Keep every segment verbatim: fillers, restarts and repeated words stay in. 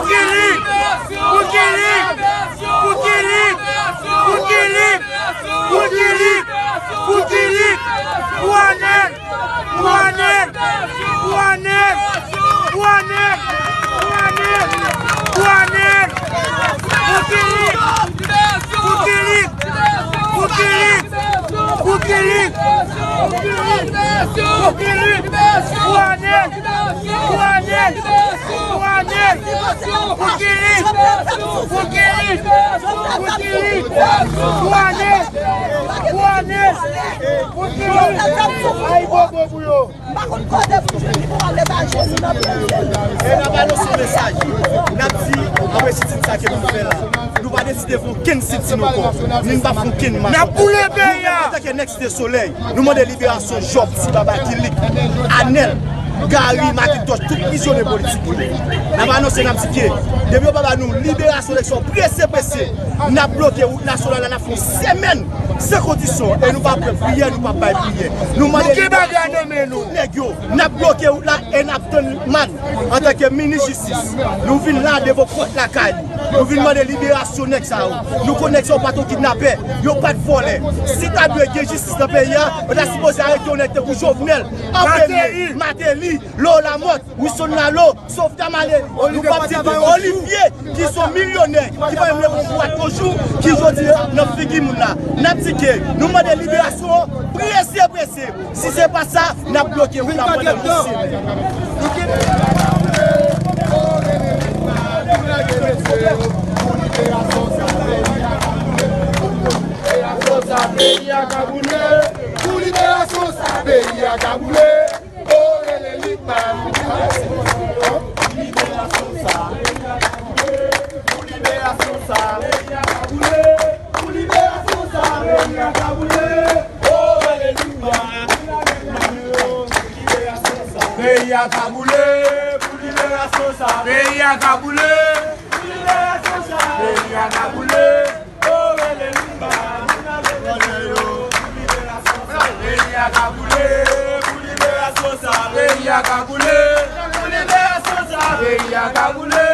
Pou Kilik! Pou Kilik! Pou Kilik! Pou Kilik! Pou Kilik! Pou Kilik! Pou Anèl! Pou Anèl! Pou Anèl! Pou Anèl! Pou Anèl! Pou Anèl! Pou Kilik! Pou Kilik! Pou Kilik! Pou Kilik! Pou Anèl! Pou Anèl! Pou Anèl! Pou Kilik! Pou Kilik! Pou Kilik! Pou Anèl! Pou Anèl! Pou Kilik! Ay, bobo pou yo! M pa konn kote pou jwenn li pou ale ba Jezi nan pye l. E n ap anonse yon mesaj. N ap di, apre sitin sa ke nou fè la, nou pa deside fè okenn sitin ankò, ni n pa fè okenn mach. N ap boule peyi a! Nou, antanke Nèg Site Solèy, nou mande liberasyon Jòb, Ti Baba, Kilik, Anèl, Gary, Makintòch, tout prizonye politik yo. N ap anonse, n ap di ke depi yo pa ba nou liberasyon, eleksyon prese, prese, n ap bloke wout nasyonal la, n ap fè yon semèn san kondisyon, e nou pa pran priyè, nou pa bay priyè. Nou mande liberasyon tout nèg yo. N ap bloke wout la e n ap tann Mad antanke minis jistis. Nou vin la devan pòt lakay li. Nou vin mande liberasyon nèg sa yo. Nou konn nèg sa yo pa t yon kidnapè, yo pa t vòlè. Si ta dwe gen jistis nan peyi a, yo ta sipoze arete yon nèg tankou Jovenel, Anpemye, Martelly, Laurent Lamothe, Wilson Lalo, Sovta Maleli. Nou p ap site Olivier, ki se yon milyonè, ki pa menm leve yon bwat yon jou, ki jodi a nan figi moun la. N ap di ke nou mande liberasyon prese, prese. Si se pa sa, n ap bloke wout la pandan yon semèn. Liberasyon sa, peyi a ka boule. Pou liberasyon sa, peyi a ka boule. Pou liberasyon sa, peyi a ka boule. Pou liberasyon sa, peyi a ka boule. Pou liberasyon sa, peyi a ka boule. Oh, alelouya. Peyi a ka boule. Pou liberasyon sa, peyi a ka boule. Pou liberasyon sa, peyi a ka boule. Oh, alelouya. Peyi a ka boule, pou liberasyon sa, peyi a ka boule. Pou liberasyon sa, peyi a ka boule.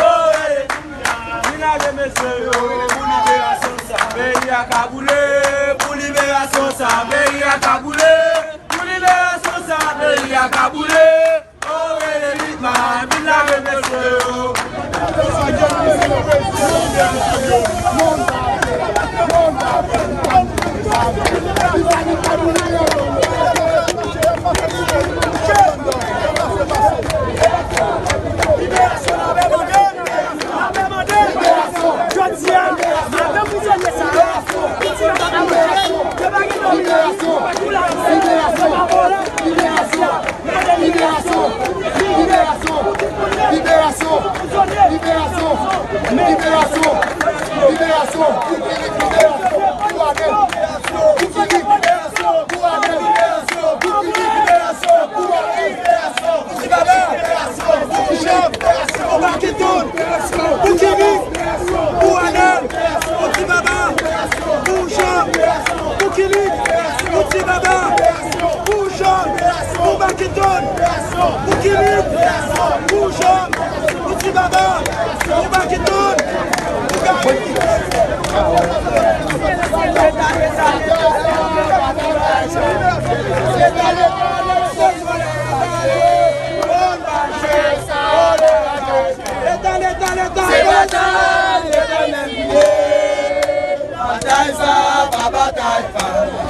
Oh, alelouya. Vin lage mesye yo, pou liberasyon sa, peyi a ka boule. Pou liberasyon sa, peyi a ka boule. Pou liberasyon sa, peyi a ka boule. Jodi a, madan prizonye sa yo, piti yo pa ka manje, yo pa gen dòmi nan ri, yo pa koule ansanm, yo pa vòlè. Pou Kilik, pou Jan, pou Ti Baba, pou Bakiton, pou Gary. Se batay, se batay, se batay, batay sa, pa batay pa.